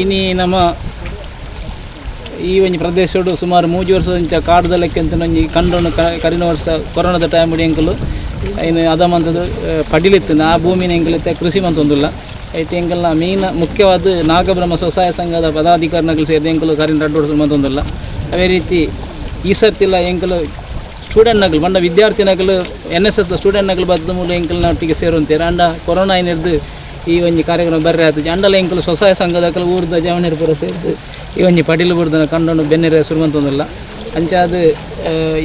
ಇನಿ ನಮ್ಮ ಈ ಒಂಜಿ ಪ್ರದೇಶಡು ಸುಮಾರು 3 ವರ್ಷ ಕಾಡ್ದಲೆಕ್ಕಂತ ಒಂಜಿ ಕಂಡೋನು ಕರಿನ ವರ್ಷ ಕೊರೋನಾದ ಟೈಮ್ ಎಂಕುಲು ಐನು ಅದ ಮಂತದ್ದು ಪಡಿಲಿತ್ತು ಆ ಭೂಮಿನ ಎಂಕುಲಿತ್ತೆ ಕೃಷಿ ಮಂತೊಂದುಲ್ಲ ಐತೆ ಎಂಕಲ್ನ ಮೇನ್ ಮುಖ್ಯವಾದ ನಾಗಬ್ರಹ್ಮ ಸ್ವಸಹಾಯ ಸಂಘದ ಪದಾಧಿಕಾರಿಗಳು ಸೇರಿದ ಎಂಕುಲು ಕರಿನ 2 ವರ್ಷ ಮಂತೊಂದುಲ್ಲ. ಅದೇ ರೀತಿ ಈ ಸರ್ತಿಲ್ಲ ಎಂಕುಲು ಸ್ಟೂಡೆಂಟ್ ನಗಲು ಬಂಡ ವಿದ್ಯಾರ್ಥಿ ನಗಲು N S S student ನಗಲು ಬದ್ದ ಮೂಲ ಎಂಕಲ್ನ ಒಟ್ಟಿಗೆ ಸೇರುವಂತೀರ ಅಂಡ ಕೊರೋನಾ ಏನಿರ್ದು ಈ ಒಂಜಿ ಕಾರ್ಯಕ್ರಮ ಬರ್ರೆ ಆತು ಅಂಡಲ ಎಂಕುಲು ಸ್ವಸಹಾಯ ಸಂಘದ ಊರ್ದ ಜವನಿರು ಪೂರ ಸೇರ್ದು ಈ ಒಂಜಿ ಪಡಿಲು ಬೂರ್ದನ ಕಂಡೋನು ಬೆನ್ನೆರೆ ಸುರುವಂತೊಂದಿಲ್ಲ. ಅಂಚಾದ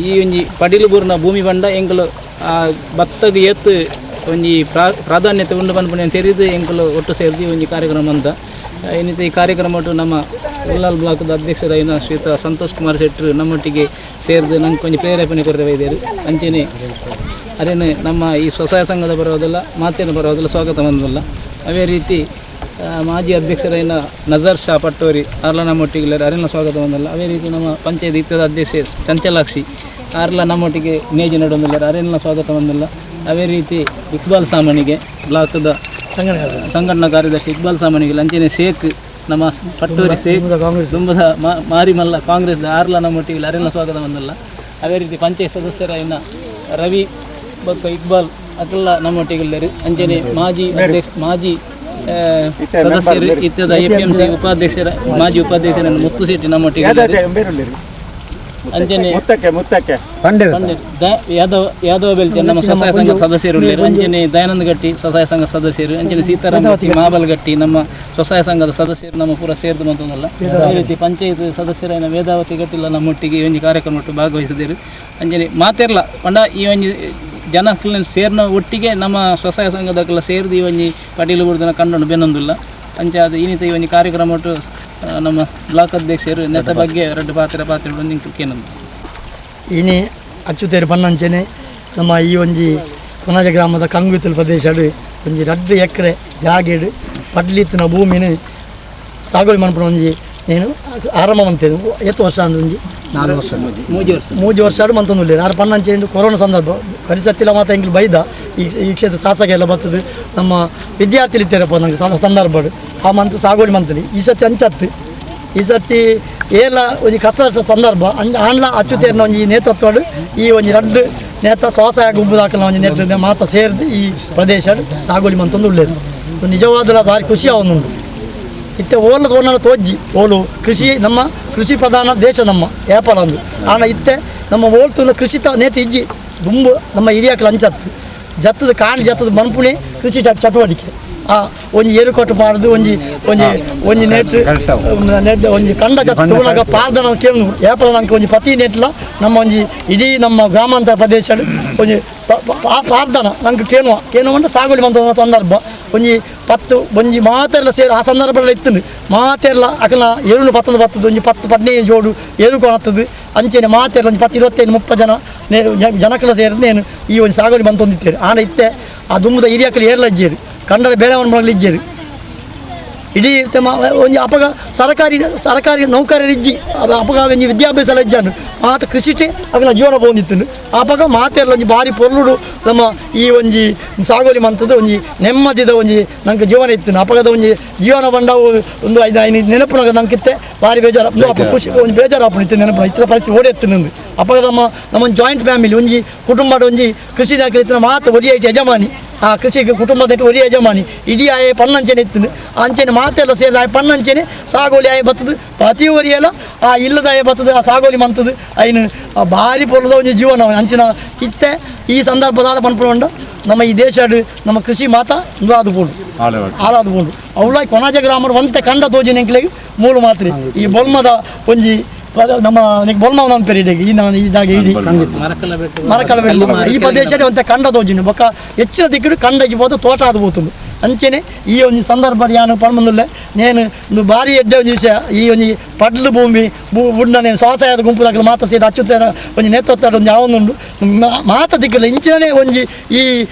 ಈ ಒಂಜಿ ಪಡಿಲು ಬೂರ್ನ ಭೂಮಿ ಬಂಡ ಎಂಕುಲು ಆ ಭತ್ತಗ್ ಏತ್ ಒಂಜಿ ಪ್ರಾಧಾನ್ಯತೆ ಉಂಡು ಪನ್ಪುನ ತೆರಿದು ಎಂಕುಲು ಒಟ್ಟು ಸೇರ್ದು ಈ ಒಂಜಿ ಕಾರ್ಯಕ್ರಮ ಅಂತ ಇನ್ನಿತ ಈ ಕಾರ್ಯಕ್ರಮ ಒಟ್ಟು ನಮ್ಮ ಉಲ್ಲಾಲ್ ಬ್ಲಾಕ್ದ ಅಧ್ಯಕ್ಷರಾಯಿನ ಶ್ರೀತ ಸಂತೋಷ್ ಕುಮಾರ್ ಶೆಟ್ಟರು ನಮ್ಮೊಟ್ಟಿಗೆ ಸೇರ್ದು ನಂಗೆ ಒಂಜಿ ಪ್ರೇರೇಪಣೆ ಕೊರತೆ ಇದ್ದಾರೆ. ಅಂಚೆನೆ ಅದೇನೆ ನಮ್ಮ ಈ ಸ್ವಸಹಾಯ ಸಂಘದ ಬರೋದಲ್ಲ ಮಾತೇನು ಬರೋದಲ್ಲ ಸ್ವಾಗತ ಬಂದಲ್ಲ. ಅದೇ ರೀತಿ ಮಾಜಿ ಅಧ್ಯಕ್ಷರಾಯಿನ ನಜರ್ ಶಾ ಪಟ್ಟೋರಿ ಆರ್ಲ ನಮ್ಮೊಟ್ಟಿಗೆ ಅರೆಲ್ಲ ಸ್ವಾಗತ ಬಂದಲ್ಲ. ಅದೇ ರೀತಿ ನಮ್ಮ ಪಂಚಾಯತ್ ಇತ್ತದ ಅಧ್ಯಕ್ಷೆ ಚಂಚಲಾಕ್ಷಿ ಆರ್ಲ ನಮ್ಮೊಟ್ಟಿಗೆ ನೇಜಿ ನಡುವಂದಿಲ್ಲ ಅರೆಲ್ಲ ಸ್ವಾಗತ ಬಂದಲ್ಲ. ಅದೇ ರೀತಿ ಇಕ್ಬಾಲ್ ಸಾಮನಿಗೆ ಬ್ಲಾಕ್ದ ಸಂಘಟನಾ ಕಾರ್ಯದರ್ಶಿ ಇಕ್ಬಾಲ್ ಸಾಮನಿಗೆ ಅಂಚನೆ ಶೇಖ್ ನಮ್ಮ ಪಟ್ಟೋರಿ ಶೇಖ್ ದುಂಬದ ಮಾರಿಮಲ್ಲ ಕಾಂಗ್ರೆಸ್ ಆರ್ಲ ನಮ್ಮೊಟ್ಟಿಗೆ ಅರೆಲ್ಲ ಸ್ವಾಗತ ಬಂದಲ್ಲ. ಅದೇ ರೀತಿ ಪಂಚಾಯತ್ ಸದಸ್ಯರಾಯಿನ ರವಿ ಬೊಕ್ಕ ಇಕ್ಬಾಲ್ ಅಕ್ಕೆಲ್ಲ ನಮ್ಮೊಟ್ಟಿಗೆ ಅಂಚನೆ ಮಾಜಿ ಅಧ್ಯಕ್ಷ ಮಾಜಿ ಸದಸ್ಯರು ಇತ್ಯದ A P M C ಉಪಾಧ್ಯಕ್ಷರ ಮಾಜಿ ಉಪಾಧ್ಯಕ್ಷರ ಮುತ್ತು ಶೆಟ್ಟಿ ನಮ್ಮೊಟ್ಟಿಗೆ ಅಂಚನೆ ಯಾದವ ಬೆಲ್ಚೆ ನಮ್ಮ ಸ್ವಸಹಾಯ ಸಂಘದ ಸದಸ್ಯರು ಅಂಚನೆ ದಯಾನಂದ ಗಟ್ಟಿ ಸ್ವಸಹಾಯ ಸಂಘ ಸದಸ್ಯರು ಅಂಚನೆ ಸೀತಾರಾಮ ಗಟ್ಟಿ ಮಾಬಲ್ ಗಟ್ಟಿ ನಮ್ಮ ಸ್ವಸಹಾಯ ಸಂಘದ ಸದಸ್ಯರು ನಮ್ಮ ಪೂರ ಸೇರ್ದು ಮಂತೊಂದಲ್ಲ. ಅದೇ ರೀತಿ ಪಂಚಾಯತ್ ಸದಸ್ಯರಾದ ವೇದಾವತಿ ಗಟ್ಟಿಲ್ಲ ನಮ್ಮೊಟ್ಟಿಗೆ ಈ ಒಂಜಿ ಕಾರ್ಯಕ್ರಮ ಒಟ್ಟು ಭಾಗವಹಿಸಿದರು. ಅಂಚನೆ ಮಾತೆರ್ಲ ಪಂಡ ಈ ಒಂಜಿ ಜನಕ್ಲೆನ್ ಸೇರ್ನ ಒಟ್ಟಿಗೆ ನಮ್ಮ ಸ್ವಸಹಾಯ ಸಂಘದಕ್ಕೆಲ್ಲ ಸೇರ್ದು ಈ ಒಂಜಿ ಪಟೀಲು ಬುಡ್ದನ ಕಂಡೋನು ಬೆನ್ನೊಂದುಲ್ಲ. ಅಂಚಾದ ಈ ಈ ಒಂಜಿ ಕಾರ್ಯಕ್ರಮ ಒಟ್ಟು ನಮ್ಮ ಬ್ಲಾಕ್ ಅಧ್ಯಕ್ಷರು ನೆತ್ತ ಬಗ್ಗೆ ಎರಡು ಪಾತ್ರ ಪಾತ್ರ ಬಂದು ಕೇನೊಂದು ಇನಿ ಅಚ್ಚುತೇರು ಪನ್ನಂಚೆನೆ ನಮ್ಮ ಈ ಒಂಜಿ ಕೊನಾಜ ಗ್ರಾಮದ ಕಂಗುತ್ತಲ್ ಪ್ರದೇಶ ಒಂಜಿ 2 ಎಕರೆ ಜಾಗೆಡು ಪಡ್ಲಿತ್ತಿನ ಭೂಮಿನ ಸಾಗುವಳಿ ಮನ್ಪುನ ಒಂಜಿ నేను ಆರಂಭ ಮಂತೇನು ಏತ್ ವರ್ಷ ಅಂದು ಒಂಜಿ 4 ವರ್ಷ 3 ವರ್ಷ 3 ವರ್ಷ ಮಂತೊಂದುಲ್ಲೇರು ಆರು ಪನ್ನಂಚೆ ಇಂದು ಕೊರೋನಾ ಸಂದರ್ಭ ಕರಿಸತ್ತಿಲ್ಲ ಮಾತ ಎಂಕ್ಲು ಬೈದ ಈ ಈ ಕ್ಷೇತ್ರ ಶಾಸಕ ಎಲ್ಲ ಬರ್ತದೆ ನಮ್ಮ ವಿದ್ಯಾರ್ಥಿಲಿತ್ತೇರಪ್ಪ ನಂಗೆ ಸಂದರ್ಭ ಆ ಮಂತ್ ಸಾಗುವಳಿ ಮಂತನಿ ಈ ಸತಿ ಅಂಚತ್ತು ಈ ಸತಿ ಏಲ ಒಂಜಿ ಕಷ್ಟ ಸಂದರ್ಭ ಆಂಡ್ಲ ಅಚ್ಚುತೇರ್ನ ಒಂಜಿ ನೇತೃತ್ವಡು ಈ ಒಂಜಿ 2 ನೇತ ಸ್ವಸಹಾಯ ಗುಂಪು ದಾಖಲ ಒಂಜಿ ನೇತೃತ್ವ ಮಾತ ಸೇರ್ದು ಈ ಪ್ರದೇಶ ಸಾಗುವಳಿ ಮಂತೊಂದು ಉಳ್ಳೇರು ನಿಜವಾದಲ ಭಾರಿ ಖುಷಿ ಅವನುಂಡು ಇತ್ತೆ ಓಲ ತೋರ್ನಲ ತೋಜ್ಜಿ ಓಲು ಕೃಷಿ ನಮ್ಮ ಕೃಷಿ ಪ್ರಧಾನ ದೇಶ ನಮ್ಮ ಏಪಲ ಅಂದು ಆನ ಇತ್ತೆ ನಮ್ಮ ಓಲ್ತುನ ಕೃಷಿ ತ ನೇತ ಇಜ್ಜಿ ದುಂಬು ನಮ್ಮ ಹಿರಿಯಾಕ್ಲ ಅಂಚತ್ತು ಜತ್ತದ ಕಾಣಿ ಜತ್ತದ ಮನ್ಪುಣೆ ಕೃಷಿ ಚಟುವಟಿಕೆ ಆ ಒಂಜಿ ಏರುಕೊಟ್ಟು ಪಾರ್ದು ಒಂಜಿ ಒಂಜಿ ಒಂಜಿ ನೆಟ್ ನೆಟ್ ಒಂಜಿ ಕಂಡ ಜತ್ತ ತೂನಗ ಪಾರ್ದ ನಾವು ಕೇಳು ಏಪಲ ನಂಗೆ ಒಂಜಿ ಪ್ರತಿ ನೆಟ್ಲ ನಮ್ಮ ಒಂಜಿ ಇಡೀ ನಮ್ಮ ಗ್ರಾಮಾಂತರ ಪ್ರದೇಶ ಒಂಜಿ ಪಾರ್ದನ ನಂಗೆ ಕೇನುವ ಕೇನುವ ಅಂದ್ರೆ ಸಾಗುವಳಿ ಬಂದ ಸಂದರ್ಭ ಒಂಜಿ 10 ಒಂಜಿ ಮಾತೆಲ್ಲ ಸೇರಿ ಆ ಸಂದರ್ಭದಲ್ಲಿ ಇತ್ತು ಮಾತೆಲ್ಲ ಅಕಲ ಏರುನು ಪತ್ತೊಂದು ಬತ್ತದು ಒಂಜಿ 10 15 ಜೋಡು ಏರು ಕೊಣತ್ತದು ಅಂಚೆನೆ ಮಾತೆಲ್ಲ ಒಂಜಿ 10 25 30 ಜನ ಜನಕಲ ಸೇರಿದ ನೇನು ಈ ಒಂಜಿ ಸಾಗುವಳಿ ಬಂತೊಂದಿತ್ತೇರು ಆನ ಇತ್ತೆ ಆ ದುಂಬುದ ಹಿರಿಯಕಲು ಏರ್ಲ ಇಜ್ಜೇರು ಕಂಡರೆ ಬೇರೆವನ ಮಗಳು ಇಜ್ಜೇರು ಇಡೀ ತಮ್ಮ ಒಂಜಿ ಅಪಗ ಸರಕಾರಿ ಸರಕಾರಿ ನೌಕರರು ಇಜ್ಜಿ ಅಪಗ ಒಂಜಿ ವಿದ್ಯಾಭ್ಯಾಸ ಎಲ್ಲ ಇಜ್ಜಾಂಡು ಮಾತ ಕೃಷಿಟೆ ಅಗಲ ಜೀವನ ಪೋಂದಿತ್ತು ಆಪಗ ಮಾತೆಲ್ಲ ಒಂಜಿ ಭಾರಿ ಪೊರ್ಲುಡು ನಮ್ಮ ಈ ಒಂಜಿ ಸಾಗುವಳಿ ಮಂತದ ಒಂಜಿ ನೆಮ್ಮದಿದ ಒಂಜಿ ನಂಗೆ ಜೀವನ ಇತ್ತು ಅಪಗದ ಒಂಜಿ ಜೀವನ ಬಂಡ ಒಂದು 5 5 ನೆನಪುನಾಗ ನಂಗಿತ್ತೆ ಭಾರಿ ಬೇಜಾರು ಅಪ್ಪ ಖುಷಿ ಒಂಜಿ ಬೇಜಾರು ಇತ್ತು ನೆನಪು ಇತ್ತ ಪರಿಸ್ಥಿತಿ ಓಡಿ ಎತ್ತು ನಂದು ಅಪಗದ ನಮ್ಮ ನಮ್ಮ ಜಾಯಿಂಟ್ ಫ್ಯಾಮಿಲಿ ಒಂಜಿ ಕುಟುಂಬದ ಒಂಜಿ ಕೃಷಿ ದಾಖಲೆ ಮಾತು ಒರಿ IT ಯಜಮಾನಿ ಆ ಕೃಷಿ ಕುಟುಂಬದ ಒರಿ ಯಜಮಾನಿ ಇಡೀ ಆಯೆ ಪನ್ನಂಚನೆ ಇತ್ತು ಅಂಚನೆ ಮಾತೆಲ್ಲ ಸೇರಿದ ಆಯೆ ಪನ್ನಂಚನೆ ಸಾಗೋಲಿ ಆಯೆ ಬತ್ತದು ಪ್ರತಿ ಒರಿಯಲ್ಲ ಆ ಇಲ್ಲದ ಆಯೆ ಬತ್ತದು ಆ ಸಾಗೋಲಿ ಮಂತದು ಐನು ಭಾರಿ ಪೊಲದ ಒಂಜಿ ಜೀವನ ಅಂಚಿನ ಇತ್ತೆ ಈ ಸಂದರ್ಭದ ಪನ್ಪುಂಡ ನಮ್ಮ ಈ ದೇಶಡ್ ನಮ್ಮ ಕೃಷಿ ಮಾತ ಅದು ಪೋಂಡು ಹಾಳಾದ ಪೋಂಡು ಅವಳ ಕೊನಾಜ ಗ್ರಾಮಡ್ ಒಂತೆ ಕಂಡ ತೋಜಿನ ಎಂಕ್ಲೆಗ್ ಮೂಲು ಮಾತ್ರೆ ಈ ಬೊಲ್ಮದ ಒಂಜಿ ನಮ್ಮ ಬೊಲ್ಮ ಪೆರಿಡೆ ಈ ನಾನು ಈ ಜಾಗ ಇಡೀ ಮರಕಲ ಬೆಟ್ಟು ಈ ಪ್ರದೇಶ ಒಂತೆ ಕಂಡ ತೋಜಿನ ಬೊಕ್ಕ ಹೆಚ್ಚಿನ ದಿಕ್ಕಿಡು ಕಂಡ ಇಜ್ಬೋದು ತೋಟ ಆದ ಪೋತುಂಡು ಅಂಚನೆ ಈ ಒಂಜಿ ಸಂದರ್ಭ ಯಾನು ಪನ್ಪೊಂದುಲ್ಲೆ ನೇನು ಒಂದು ಭಾರಿ ಎಡ್ಡೆ ಒಂಜಿ ವಿಷಯ ಈ ಒಂಜಿ ಪಡ್ಲು ಭೂಮಿ ಬುಡ್ನ ನೇನು ಸ್ವಸಹಾಯದ ಗುಂಪು ಮಾತ ಸೇರಿ ಅಚ್ಚುತ್ತೇನ ಒಂಜಿ ನೇತೃತ್ವ ಒಂಜಿ ಆವೊಂದುಂಡು ಮಾತ ದಿಕ್ಕುಲ ಇಂಚಿನನೇ ಒಂಜಿ ಈ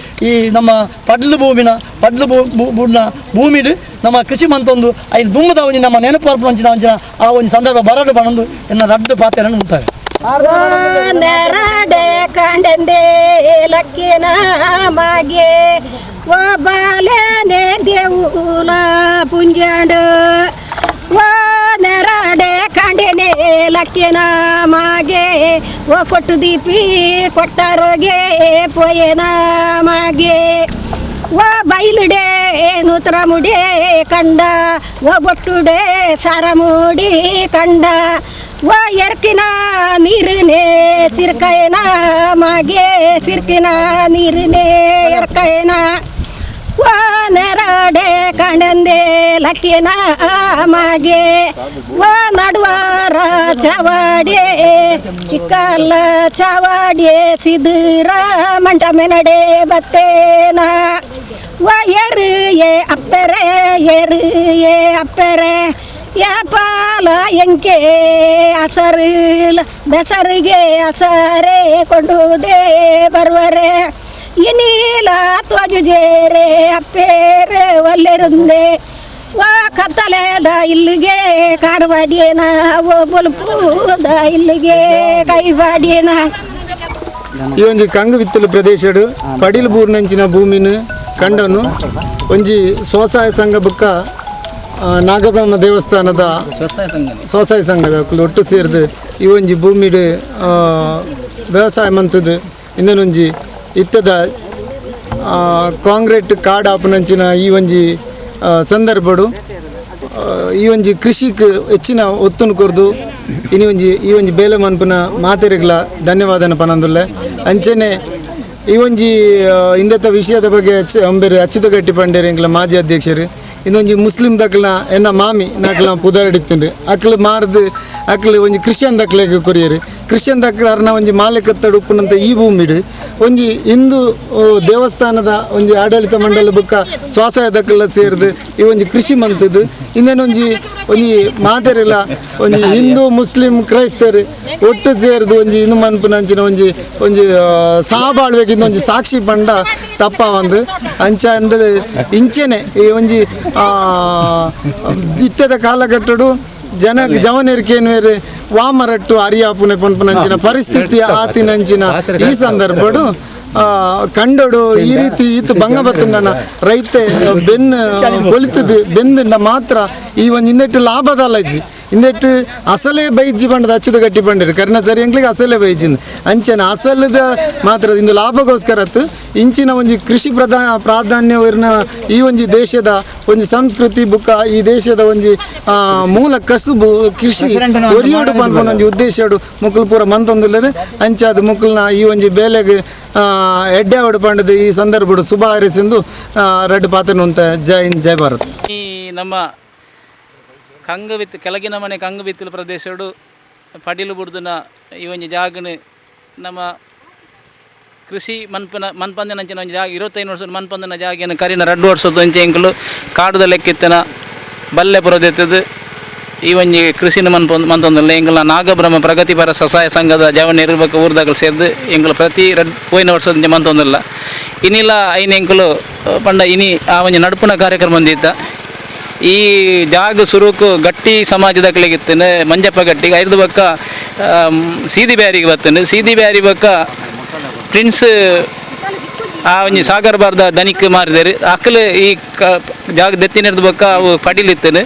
ಈ ನಮ್ಮ ಪಡ್ಲು ಭೂಮಿನ ಪಡ್ಲು ಬುಡ್ನ ಭೂಮಿಡು ನಮ್ಮ ಕೃಷಿ ಮಂತೊಂದು ಐನ್ ದುಮ್ಮದ ಒಂಜಿ ನಮ್ಮ ನೆನಪು ಅಂಚಿನ ಅಂಚಿನ ಆ ಒಂಜಿ ಸಂದರ್ಭ ಬರಡು ಬಣಂದು ಎನ್ನ ರಡ್ಡು ಪಾತೆರನ್ನು ಉಂಟಾವೆ. ನೆರಡೆ ಕಂಡಂದೆ ಲಕ್ಕಿನ ಮಗೆ ಓ ಬಾಲೇನೆ ದೇವುಲ ಪುಂಜಾಂಡು ಓ ನೆರಡೆ ಕಂಡೆನೆ ಲಕ್ಕಿನ ಮಗೆ ಓ ಕೊಟ್ಟು ದೀಪಿ ಕೊಟ್ಟರೋಗೆ ಪೋಯನ ಮಗೆ ಓ ಬೈಲುಡೆ ನೂತರ ಮುಡೆ ಕಂಡ ಓ ಬೊಟ್ಟುಡೆ ಸರ ಮುಡಿ ಕಂಡ ಓ ಎರ್ಕಿನ ನೀರಿನೇ ಸಿರ್ಕೈನ ಮಗೆ ಸಿರ್ಕಿನ ನೀರಿನೇ ಎರ್ಕೈನ ಓ ನೆರಡೆ ಕಂಡಂದೆ ಲಕ್ಕಿನ ಮಗೆ ಓ ನಡುವಾರ ಚವಾಡೆ ಚಿಕ್ಕಲ್ಲ ಚವಾಡೆ ಸಿದುರ ಮಂಟ ಮೆನಡೆ ಬತ್ತೇನ ಓ ಎರು ಏ ಅಪ್ಪರೆ ಎರು ಏ ಅಪ್ಪರೆ ಯಾಪಾಲ ಎಂಕೆ ಅಸರು ಬೆಸರಿಗೆ ಅಸರೆ ಕೊಂಡುದೇ ಬರುವರೆ ಇನೀಲ ತ್ವಜುಜೇರೆ ಅಪ್ಪೇರೆ ಒಲ್ಲೆರುಂದೆ ಓ ಕತ್ತಲೆದ ಇಲ್ಲಿಗೆ ಕಾರ್ವಾಡಿಯನ ಓ ಬೊಲ್ಪುದ ಇಲ್ಲಿಗೆ ಕೈವಾಡಿಯನ. ಈ ಒಂಜಿ ಕಂಗುವಿತ್ತಲು ಪ್ರದೇಶಡು ಪಡಿಲು ಬೂರ್ನಂಚಿನ ಭೂಮಿನ ಕಂಡನು ಒಂಜಿ ಸ್ವಸಹಾಯ ಸಂಘ ಬುಕ್ಕ ನಾಗಬ್ರಹ್ಮ ದೇವಸ್ಥಾನದ ಸ್ವಸಹಾಯ ಸಂಘದ ಒಟ್ಟು ಸೇರಿದು ಈ ಒಂಜಿ ಭೂಮಿಡು ವ್ಯವಸಾಯ ಮಂತದ್ದು ಇನ್ನೊಂಜಿ ಇತ್ತದ ಕಾಂಕ್ರೀಟ್ ಕಾಡು ಆಪುನಂಚಿನ ಈ ಒಂಜಿ ಸಂದರ್ಭಡು ಈ ಒಂಜಿ ಕೃಷಿಕ್ ಹೆಚ್ಚಿನ ಒತ್ತುನು ಕೊರ್ದು ಇನಿ ಒಂಜಿ ಈ ಒಂಜಿ ಬೇಲೆ ಮನ್ಪುನ ಮಾತೆರಿಗ್ಲ ಧನ್ಯವಾದನ ಪನಂದುಲ್ಲೆ. ಅಂಚೆನೆ ಈ ಒಂಜಿ ಇಂದತ ವಿಷಯದ ಬಗ್ಗೆ ಅಂಬೇರು ಅಚ್ಯುತ ಗಟ್ಟಿ ಪಂಡೇರು ಎಂಕ್ಲ ಮಾಜಿ ಅಧ್ಯಕ್ಷರು ಇನ್ನೊಂಜಿ ಮುಸ್ಲಿಂ ದಕ್ಲ ಎನ್ನ ಮಾಮಿ ನಾಕ್ಲ ಪುದರಡಿತ್ತುಂಡು ಅಕ್ಲು ಮಾರ್ದು ಅಕ್ಲು ಒಂಜಿ ಕ್ರಿಶ್ಚಿಯನ್ ದಕ್ಲೆಗ್ ಕೊರಿಯರು ಕ್ರಿಶ್ಚಿಯನ್ ದಕ್ಲಾರ್ನ ಒಂಜಿ ಮಾಲಕತ್ತಡು ಉಪ್ಪುನಂತ ಈ ಭೂಮಿಡು ಒಂಜಿ ಹಿಂದೂ ದೇವಸ್ಥಾನದ ಒಂಜಿ ಆಡಳಿತ ಮಂಡಲ ಬುಕ್ಕ ಸ್ವಾಸಯ ದಕ್ಲ ಸೇರಿದು ಈ ಒಂಜಿ ಕೃಷಿ ಮಂತದ್ದು ಇನ್ನೇನೊಂಜಿ ಒಂಜಿ ಮಾತೆರಿಲ್ಲ ಒಂಜಿ ಹಿಂದೂ ಮುಸ್ಲಿಂ ಕ್ರೈಸ್ತರು ಒಟ್ಟು ಸೇರಿದು ಒಂಜಿ ಹಿಂದೂ ಮನ್ಪುನಂಚಿನ ಒಂಜಿ ಒಂಜಿ ಸಹಬಾಳ್ವೆಗೆ ಇನ್ನೊಂಜಿ ಸಾಕ್ಷಿ ಬಂಡ ತಪ್ಪ ಒಂದು ಅಂಚ ಅಂದ್ರೆ ಇಂಚೆನೆ ಈ ಒಂಜಿ ಇತ್ಯದ ಕಾಲಘಟ್ಟಡು ಜನ ಜವನೆರ್ಕೇನ್ವೇರು ವಾಮರಟ್ಟು ಅರಿಯಾಪುನೆ ಪನ್ಪುನಂಚಿನ ಪರಿಸ್ಥಿತಿ ಆತಿನಂಚಿನ ಈ ಸಂದರ್ಭಡು ಕಂಡೋಡು ಈ ರೀತಿ ಈತ ಬಂಗ ಬತ್ತನ ರೈತೆ ಬೆನ್ನು ಕೊಲಿತದ್ದು ಬೆಂದ ಮಾತ್ರ ಈ ಒಂದು ಹಿಂದೆಟ್ಟು ಲಾಭದಲ್ಲ ಇಜ್ಜಿ ಹಿಂದೆಟ್ಟು ಅಸಲೇ ಬೈಜ್ಜಿ ಬಂಡದ ಅಚ್ಚುದ ಗಟ್ಟಿ ಬಂಡಿರು ಕರ್ನ ಸರಿ ಎಂಕ್ಲಿಗೆ ಅಸಲೇ ಬೈಜಿಂದ ಅಂಚನ ಅಸಲದ ಮಾತ್ರ ಇಂದು ಲಾಭಗೋಸ್ಕರ ಇಂಚಿನ ಒಂಜಿ ಕೃಷಿ ಪ್ರಾಧಾನ್ಯವಿರ್ನ ಈ ಒಂಜಿ ದೇಶದ ಒಂಜಿ ಸಂಸ್ಕೃತಿ ಬುಕ್ಕ ಈ ದೇಶದ ಒಂಜಿ ಮೂಲ ಕಸುಬು ಕೃಷಿ ಒರಿಯೋಡು ಪನ್ಪುನ ಒಂಜಿ ಉದ್ದೇಶಡು ಮುಕುಲ್ ಪೂರ ಮಂತೊಂದುಲ್ಲರೆ ಅಂಚಾದ ಮುಕುಲ್ನ ಈ ಒಂಜಿ ಬೇಲೆಗೆ ಎಡ್ಡೆ ಪಂಡದ ಈ ಸಂದರ್ಭಡು ಶುಭ ಹಾರೈಸಿಂದು ರೆಡ್ ಪಾತ್ರ ಉಂತ. ಜೈ ಹಿಂದ್, ಜೈ ಭಾರತ್. ಈ ನಮ್ಮ ಕಂಗಬಿತ್ತು ಕೆಳಗಿನ ಮನೆ ಕಂಗಬಿತ್ತಲು ಪ್ರದೇಶಡು ಪಡಿಲು ಬುಡ್ದುನ ಈ ಒಂಜಿ ಜಾಗನು ನಮ್ಮ ಕೃಷಿ ಮನ್ಪನ ಮನ್ಪಂದಿನಂಚಿನ ಒಂಜಿ ಜಾಗ 25 ವರ್ಷದ ಮನ್ಪಂದಿನ ಜಾಗೆಯನ್ನು ಕರಿನ ರಡ್ಡು ವರ್ಷದ ಒಂಜಿ ಎಂಕುಲು ಕಾಡುದ ಲೆಕ್ಕಿತ್ತನ ಬಲ್ಲೆ ಪುರದೆತ್ತದು ಈ ಒಂಜಿ ಕೃಷಿನ ಮನ್ಪೊಂದು ಮಂತೊಂದುಲ್ಲ ಎಂಕಲ್ನ ನಾಗಬ್ರಹ್ಮ ಪ್ರಗತಿಪರ ಸ್ವಸಹಾಯ ಸಂಘದ ಜವನ ಇರ್ಬೇಕು ಊರ್ದಾಗಲು ಸೇರ್ದು ಎಂಕುಲು ಪ್ರತಿ ರಡ್ ಪೋಯಿನ ವರ್ಷದ ಮಂತೊಂದುಲ್ಲ ಇನ್ನಿಲ್ಲ ಐನ ಎಂಕುಲು ಪಂಡ ಇನಿ ಆ ಒಂಜಿ ನಡುಪುನ ಕಾರ್ಯಕ್ರಮ ಒಂದಿತ್ತ ಈ ಜಾಗ ಸುರುಕು ಗಟ್ಟಿ ಸಮಾಜದಕ್ಲಿಗಿತ್ತನೆ ಮಂಜಪ್ಪ ಗಟ್ಟಿಗೆ ಐದು ಬಕ್ಕ ಸೀದಿ ಬ್ಯಾರಿಗೆ ಬತ್ತನೆ ಸೀದಿ ಬ್ಯಾರಿ ಬಕ್ಕ ಪ್ರಿನ್ಸ್ ಆ ಒಂಜಿ ಸಾಗರ್ ಬಾರ್ದ ದನಿಕ್ ಮಾರಿದರು ಅಕ್ಕಲು ಈ ಜಾಗ ದೆತ್ತಿನಿರ್ದ ಬಕ್ಕ ಅವು ಪಡಿಲು ಇತ್ತನೆ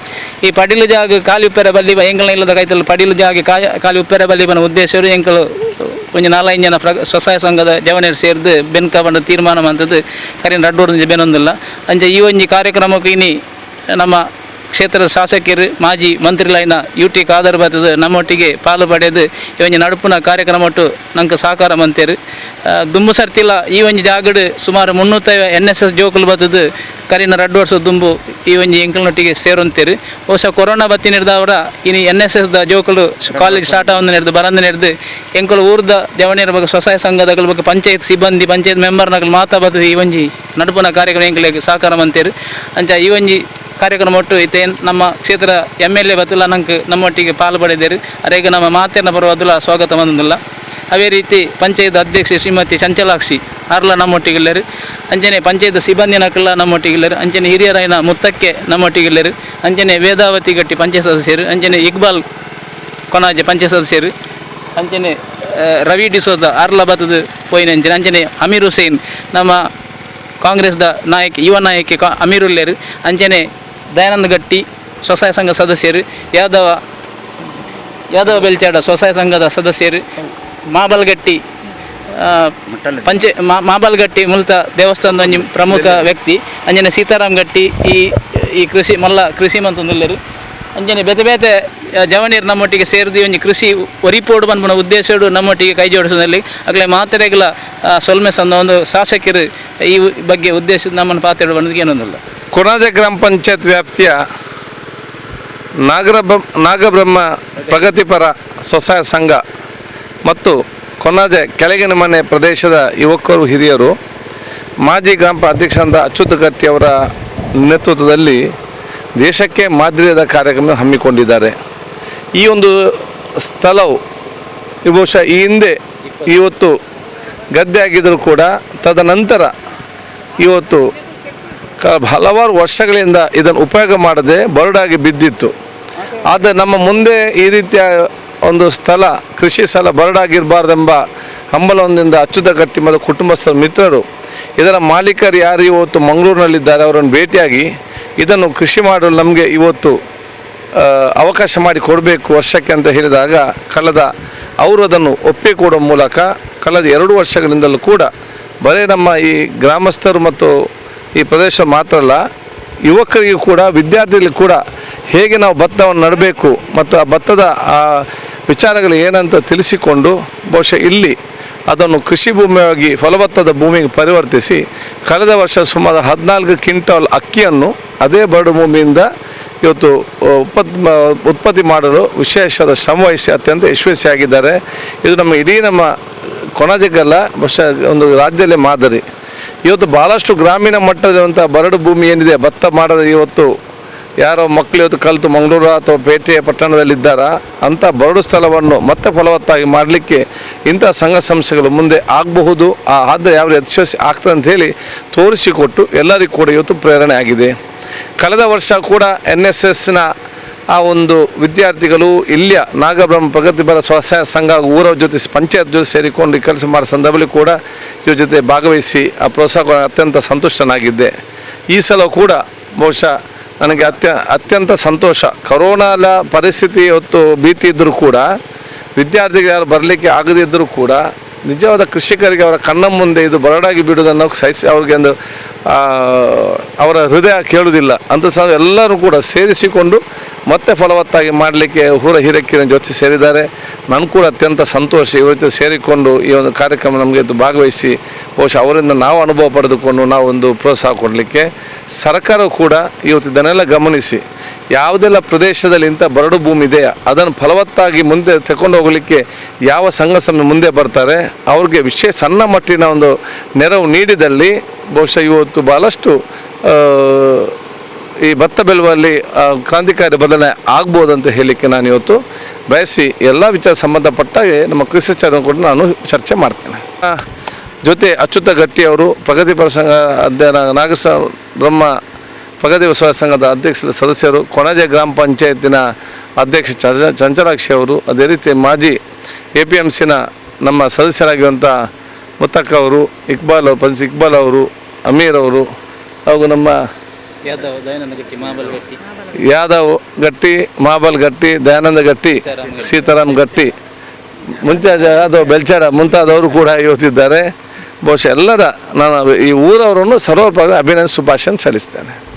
ಈ ಪಡಿಲು ಜಾಗ ಖಾಲಿ ಉಪ್ಪೆರೆ ಬಲ್ಲಿ ಎಂಕಲ್ನ ಇಲ್ಲದ ಕೈತಲ್ ಪಡಿಲು ಜಾಗ ಖಾಲಿ ಉಪ್ಪೆರೆ ಬಲ್ಲಿ ಬನ ಉದ್ದೇಶರು ಎಂಕಲು ಒಂಜಿ ನಾಲೈದು ಜನ ಸ್ವಸಹಾಯ ಸಂಘದ ಜವನೆರ್ ಸೇರ್ದು ಬೆನ್ಕ ಪಂಡ ತೀರ್ಮಾನ ಮಂತದ್ದು ಕರಿನ ರಡ್ಡ್ ಒಂಜಿ ಬೆನೊಂದಿಲ್ಲ. ಅಂಚ ಈ ಒಂಜಿ ಕಾರ್ಯಕ್ರಮಕ್ಕೆ ಇನಿ ನಮ್ಮ ಕ್ಷೇತ್ರದ ಶಾಸಕರು ಮಾಜಿ ಮಂತ್ರಿಲಾಯಿನ ಯು ಟಿ ಖಾದರ್ ಬತ್ತದು ನಮ್ಮೊಟ್ಟಿಗೆ ಪಾಲು ಪಡೆದು ಈ ಒಂಜಿ ನಡುಪುನ ಕಾರ್ಯಕ್ರಮ ಒಟ್ಟು ನಂಗೆ ಸಹಕಾರ ಮಂತೇರು. ದುಂಬು ಸರ್ತಿಲ ಈ ಒಂಜಿ ಜಾಗಡ್ ಸುಮಾರು 300 N S S ಜೋಕುಲು ಬತ್ತದು ಕರಿನ ರಡ್ಡು ವರ್ಷ ದುಂಬು ಈ ಒಂಜಿ ಎಂಕಲ್ನೊಟ್ಟಿಗೆ ಸೇರೊಂತೇರು. ಬಹುಶಃ ಕೊರೋನಾ ಬತ್ತಿ ನಿರ್ದವರ ಇನಿ N S S the ಜೋಕುಲು college start ಆವೊಂದು ನೆರ್ದು ಬರಂದು ನೆರ್ದು ಎಂಕುಲು ಊರ್ದ ಜವನಿಯರ ಬಗ್ಗೆ ಸ್ವಸಹಾಯ ಸಂಘದಕುಲು ಬಗ್ಗೆ ಪಂಚಾಯತ್ ಸಿಬ್ಬಂದಿ ಪಂಚಾಯತ್ ಮೆಂಬರ್ನಕುಲು ಮಾತಾ ಬತ್ತದು ಈ ಒಂಜಿ ನಡುಪುನ ಕಾರ್ಯಕ್ರಮ ಎಂಕುಲೆಗ್ ಸಹಕಾರ ಮಂತೇರು. ಅಂಚ ಈ ಒಂಜಿ ಕಾರ್ಯಕ್ರಮ ಒಟ್ಟು ಇತ್ತೆ ನಮ್ಮ ಕ್ಷೇತ್ರ M L A ಬತ್ತಲ ನಂಗೆ ನಮ್ಮೊಟ್ಟಿಗೆ ಪಾಲು ಪಡೆದರು. ಅರೇಗ ನಮ್ಮ ಮಾತೆರ್ನ ಪರವಾದುಲ ಸ್ವಾಗತ ಬಂದಿಲ್ಲ. ಅದೇ ರೀತಿ ಪಂಚಾಯತ್ ಅಧ್ಯಕ್ಷೆ ಶ್ರೀಮತಿ ಚಂಚಲಾಕ್ಷಿ ಆರ್ಲ ನಮ್ಮೊಟ್ಟಿಗಿಲ್ಲರು, ಅಂಚನೆ ಪಂಚಾಯತ್ ಸಿಬ್ಬಂದಿನಕಲ್ಲ ನಮ್ಮೊಟ್ಟಿಗಿಲ್ಲರು, ಅಂಚನೆ ಹಿರಿಯರಾಯನ ಮುತ್ತಕ್ಕೆ ನಮ್ಮೊಟ್ಟಿಗಿಲ್ಲರು, ಅಂಚನೆ ವೇದಾವತಿ ಗಟ್ಟಿ ಪಂಚಾಯತ್ ಸದಸ್ಯರು, ಅಂಚನೆ ಇಕ್ಬಾಲ್ ಕೊನಾಜೆ ಪಂಚಾಯತ್ ಸದಸ್ಯರು, ಅಂಚನೆ ರವಿ ಡಿಸೋಜ ಆರ್ಲ ಬತ್ತದ ಪೋಯಿನ ಅಂಚನೆ, ಅಂಚನೆ ಅಮೀರ್ ಹುಸೇನ್ ನಮ್ಮ ಕಾಂಗ್ರೆಸ್ದ ನಾಯಕ ಯುವ ನಾಯಕಿ ಅಮೀರ್ ಉಲ್ಲೇರು, ಅಂಚನೆ ದಯಾನಂದ ಗಟ್ಟಿ ಸ್ವಸಹಾಯ ಸಂಘ ಸದಸ್ಯರು, ಯಾದವ ಯಾದವ ಬೆಲ್ಚಾಡ ಸ್ವಸಹಾಯ ಸಂಘದ ಸದಸ್ಯರು, ಮಾಬಲ್ಗಟ್ಟಿ ಪಂಚ ಮಾಬಲ್ಗಟ್ಟಿ ಮುಲ್ತ ದೇವಸ್ಥಾನದ ಒಂಜಿ ಪ್ರಮುಖ ವ್ಯಕ್ತಿ, ಅಂಜನೆ ಸೀತಾರಾಮ್ ಗಟ್ಟಿ ಈ ಈ ಕೃಷಿ ಮಲ್ಲ ಕೃಷಿ ಮಂತೊಂದುಲ್ಲೆರ್, ಅಂಜನೆ ಬೇತೆ ಬೇತೆ ಜವನೀರ್ ನಮ್ಮೊಟ್ಟಿಗೆ ಸೇರಿದು ಒಂಜಿ ಕೃಷಿ ಒರಿಪೋಡು ಪನ್ಪುನ ಉದ್ದೇಶಡು ನಮ್ಮೊಟ್ಟಿಗೆ ಕೈ ಜೋಡಿಸೋದಲ್ಲಿ ಅಗಲೆ ಮಾತೆರೆಗ್ಲ ಸೊಲ್ಮೆ ಸಂದ ಒಂದು ಶಾಸಕರು ಈ ಬಗ್ಗೆ ಉದ್ದೇಶ ನಮ್ಮನ್ನು ಪಾತ್ರ ಬಂದಿಗೆ ಏನೊಂದಿಲ್ಲ. ಕೊಣಾಜೆ ಗ್ರಾಮ ಪಂಚಾಯತ್ ವ್ಯಾಪ್ತಿಯ ನಾಗಬ್ರಹ್ಮ ಪ್ರಗತಿಪರ ಸ್ವಸಹಾಯ ಸಂಘ ಮತ್ತು ಕೊಣಾಜೆ ಕೆಳಗಿನ ಮನೆ ಪ್ರದೇಶದ ಯುವಕರು ಹಿರಿಯರು ಮಾಜಿ ಗ್ರಾಮ ಅಧ್ಯಕ್ಷರಾದ ಅಚ್ಯುತ ಗಟ್ಟಿಯವರ ನೇತೃತ್ವದಲ್ಲಿ ದೇಶಕ್ಕೆ ಮಾದರಿಯಾದ ಕಾರ್ಯಕ್ರಮ ಹಮ್ಮಿಕೊಂಡಿದ್ದಾರೆ. ಈ ಒಂದು ಸ್ಥಳವು ಬಹುಶಃ ಈ ಹಿಂದೆ ಇವತ್ತು ಗದ್ದೆ ಆಗಿದ್ದರೂ ಕೂಡ ತದನಂತರ ಇವತ್ತು ಹಲವಾರು ವರ್ಷಗಳಿಂದ ಇದನ್ನು ಉಪಯೋಗ ಮಾಡದೆ ಬರಡಾಗಿ ಬಿದ್ದಿತ್ತು. ಆದರೆ ನಮ್ಮ ಮುಂದೆ ಈ ರೀತಿಯ ಒಂದು ಸ್ಥಳ ಕೃಷಿ ಸ್ಥಳ ಬರಡಾಗಿರಬಾರ್ದೆಂಬ ಹಂಬಲವೊಂದಿಂದ ಅಚ್ಯುತ ಗಟ್ಟಿ ಮತ್ತು ಕುಟುಂಬಸ್ಥರ ಮಿತ್ರರು ಇದರ ಮಾಲೀಕರು ಯಾರು ಇವತ್ತು ಮಂಗಳೂರಿನಲ್ಲಿದ್ದಾರೆ ಅವರನ್ನು ಭೇಟಿಯಾಗಿ ಇದನ್ನು ಕೃಷಿ ಮಾಡಲು ನಮಗೆ ಇವತ್ತು ಅವಕಾಶ ಮಾಡಿ ಕೊಡಬೇಕು ವರ್ಷಕ್ಕೆ ಅಂತ ಹೇಳಿದಾಗ ಕಳೆದ ಅವರು ಅದನ್ನು ಒಪ್ಪಿಗೆ ಕೊಡುವ ಮೂಲಕ ಕಳೆದ 2 ವರ್ಷಗಳಿಂದಲೂ ಕೂಡ ಬರೀ ನಮ್ಮ ಈ ಗ್ರಾಮಸ್ಥರು ಮತ್ತು ಈ ಪ್ರದೇಶ ಮಾತ್ರ ಅಲ್ಲ, ಯುವಕರಿಗೂ ಕೂಡ ವಿದ್ಯಾರ್ಥಿಗಳಿಗೂ ಕೂಡ ಹೇಗೆ ನಾವು ಭತ್ತವನ್ನು ನೆಡಬೇಕು ಮತ್ತು ಆ ಭತ್ತದ ಆ ವಿಚಾರಗಳು ಏನಂತ ತಿಳಿಸಿಕೊಂಡು ಬಹುಶಃ ಇಲ್ಲಿ ಅದನ್ನು ಕೃಷಿ ಭೂಮಿಯಾಗಿ ಫಲವತ್ತಾದ ಭೂಮಿಗೆ ಪರಿವರ್ತಿಸಿ ಕಳೆದ ವರ್ಷ ಸುಮಾರು 14 ಕ್ವಿಂಟಾಲ್ ಅಕ್ಕಿಯನ್ನು ಅದೇ ಬರಡು ಭೂಮಿಯಿಂದ ಇವತ್ತು ಉತ್ಪತ್ತಿ ಮಾಡಲು ವಿಶೇಷವಾದ ಶ್ರಮವಹಿಸಿ ಅತ್ಯಂತ ಯಶಸ್ವಿಯಾಗಿದ್ದಾರೆ. ಇದು ನಮ್ಮ ಇಡೀ ನಮ್ಮ ಕೊಣಾಜೆಗಲ್ಲ, ಬಹುಶಃ ಒಂದು ರಾಜ್ಯದಲ್ಲೇ ಮಾದರಿ. ಇವತ್ತು ಭಾಳಷ್ಟು ಗ್ರಾಮೀಣ ಮಟ್ಟದಲ್ಲಿರುವಂಥ ಬರಡು ಭೂಮಿ ಏನಿದೆ ಭತ್ತ ಮಾಡದೆ ಇವತ್ತು ಯಾರೋ ಮಕ್ಕಳು ಇವತ್ತು ಕಲಿತು ಮಂಗಳೂರು ಅಥವಾ ಪೇಟೆಯ ಪಟ್ಟಣದಲ್ಲಿದ್ದಾರಾ ಅಂಥ ಬರಡು ಸ್ಥಳವನ್ನು ಮತ್ತೆ ಫಲವತ್ತಾಗಿ ಮಾಡಲಿಕ್ಕೆ ಇಂಥ ಸಂಘ ಸಂಸ್ಥೆಗಳು ಮುಂದೆ ಆಗಬಹುದು, ಆದರೆ ಯಾವ ಯಶಸ್ವಿ ಆಗ್ತದೆ ಅಂಥೇಳಿ ತೋರಿಸಿಕೊಟ್ಟು ಎಲ್ಲರಿಗೂ ಕೂಡ ಇವತ್ತು ಪ್ರೇರಣೆ ಆಗಿದೆ. ಕಳೆದ ವರ್ಷ ಕೂಡ ಎನ್ ಎಸ್ ಎಸ್ನ ಆ ಒಂದು ವಿದ್ಯಾರ್ಥಿಗಳು ಇಲ್ಲಿಯ ನಾಗಬ್ರಹ್ಮ ಪ್ರಗತಿಪರ ಸ್ವಸಹಾಯ ಸಂಘ ಊರ ಜೊತೆ ಪಂಚಾಯತ್ ಜೊತೆ ಸೇರಿಕೊಂಡು ಈ ಕೆಲಸ ಮಾಡೋ ಸಂದರ್ಭದಲ್ಲಿ ಕೂಡ ಇವ್ರ ಜೊತೆ ಭಾಗವಹಿಸಿ ಆ ಪ್ರೋತ್ಸಾಹ ಅತ್ಯಂತ ಸಂತುಷ್ಟನಾಗಿದ್ದೆ. ಈ ಸಲ ಕೂಡ ಬಹುಶಃ ನನಗೆ ಅತ್ಯಂತ ಸಂತೋಷ. ಕರೋನಾದ ಪರಿಸ್ಥಿತಿ ಇವತ್ತು ಭೀತಿ ಇದ್ದರೂ ಕೂಡ ವಿದ್ಯಾರ್ಥಿಗಳು ಯಾರು ಬರಲಿಕ್ಕೆ ಆಗದೇ ಇದ್ದರೂ ಕೂಡ ನಿಜವಾದ ಕೃಷಿಕರಿಗೆ ಅವರ ಕಣ್ಣ ಮುಂದೆ ಇದು ಬರಡಾಗಿ ಬಿಡುವುದನ್ನು ಸಹಿಸಿ ಅವ್ರಿಗೆ ಒಂದು ಅವರ ಹೃದಯ ಕೇಳುವುದಿಲ್ಲ ಅಂತ ಸಹ ಎಲ್ಲರೂ ಕೂಡ ಸೇರಿಸಿಕೊಂಡು ಮತ್ತೆ ಫಲವತ್ತಾಗಿ ಮಾಡಲಿಕ್ಕೆ ಊರ ಹಿರಿಯರ ಜೊತೆ ಸೇರಿದ್ದಾರೆ. ನಾನು ಕೂಡ ಅತ್ಯಂತ ಸಂತೋಷ ಇವರ ಜೊತೆ ಸೇರಿಕೊಂಡು ಈ ಒಂದು ಕಾರ್ಯಕ್ರಮ ನಮಗೆ ಇದು ಭಾಗವಹಿಸಿ ಬಹುಶಃ ಅವರಿಂದ ನಾವು ಅನುಭವ ಪಡೆದುಕೊಂಡು ನಾವೊಂದು ಪ್ರೋತ್ಸಾಹ ಕೊಡಲಿಕ್ಕೆ ಸರ್ಕಾರ ಕೂಡ ಇವತ್ತು ಇದನ್ನೆಲ್ಲ ಗಮನಿಸಿ ಯಾವುದೆಲ್ಲ ಪ್ರದೇಶದಲ್ಲಿ ಇಂಥ ಬರಡು ಭೂಮಿ ಇದೆಯಾ ಅದನ್ನು ಫಲವತ್ತಾಗಿ ಮುಂದೆ ತಗೊಂಡು ಹೋಗಲಿಕ್ಕೆ ಯಾವ ಸಂಘ ಸಂಸ್ಥೆ ಮುಂದೆ ಬರ್ತಾರೆ ಅವ್ರಿಗೆ ವಿಶೇಷ ಸಣ್ಣ ಮಟ್ಟಿನ ಒಂದು ನೆರವು ನೀಡಿದಲ್ಲಿ ಬಹುಶಃ ಇವತ್ತು ಭಾಳಷ್ಟು ಈ ಭತ್ತ ಬೆಳೆಯುವಲ್ಲಿ ಕ್ರಾಂತಿಕಾರಿ ಬದಲಾವಣೆ ಆಗ್ಬೋದು ಅಂತ ಹೇಳಲಿಕ್ಕೆ ನಾನು ಇವತ್ತು ಬಯಸಿ ಎಲ್ಲ ವಿಚಾರ ಸಂಬಂಧಪಟ್ಟಾಗೆ ನಮ್ಮ ಕೃಷಿ ಸಚಿವರನ್ನು ಕೂಡ ನಾನು ಚರ್ಚೆ ಮಾಡ್ತೇನೆ. ಜೊತೆ ಅಚ್ಯುತ ಗಟ್ಟಿಯವರು ಪ್ರಗತಿಪರ ಸಂಘ ನಾಗಸ ಬ್ರಹ್ಮ ಪ್ರಗತಿ ಸ್ವಸಹಾಯ ಸಂಘದ ಅಧ್ಯಕ್ಷ ಸದಸ್ಯರು, ಕೊಣಾಜೆ ಗ್ರಾಮ ಪಂಚಾಯತಿನ ಅಧ್ಯಕ್ಷ ಚಂಚಲಾಕ್ಷಿ ಅವರು, ಅದೇ ರೀತಿ ಮಾಜಿ A P M ಸಿನ ನಮ್ಮ ಸದಸ್ಯರಾಗಿರುವಂಥ ಮುತ್ತಕ್ಕ ಅವರು, ಇಕ್ಬಾಲ್ ಅವರು, ಪಂಚ್ ಇಕ್ಬಾಲ್ ಅವರು, ಅಮೀರ್ ಅವರು ಹಾಗೂ ನಮ್ಮ ಯಾದವ್ ದಯಾನಂದ ಗಟ್ಟಿ, ಮಾಬಲ್ ಗಟ್ಟಿ, ಯಾದವ್ ಗಟ್ಟಿ, ಮಾಬಲ್ ಗಟ್ಟಿ, ದಯಾನಂದ ಗಟ್ಟಿ, ಸೀತಾರಾಮ್ ಗಟ್ಟಿ ಮುಂಚೆ ಅಥವಾ ಬೆಲ್ಚಾಡ ಮುಂತಾದವರು ಕೂಡ ಇವತ್ತಿದ್ದಾರೆ. ಬಹುಶಃ ಎಲ್ಲರ ನಾನು ಈ ಊರವರನ್ನು ಸರ್ವಪ್ರಕಾರ ಅಭಿನಂದನೆ ಶುಭಾಶಯ ಸಲ್ಲಿಸ್ತೇನೆ.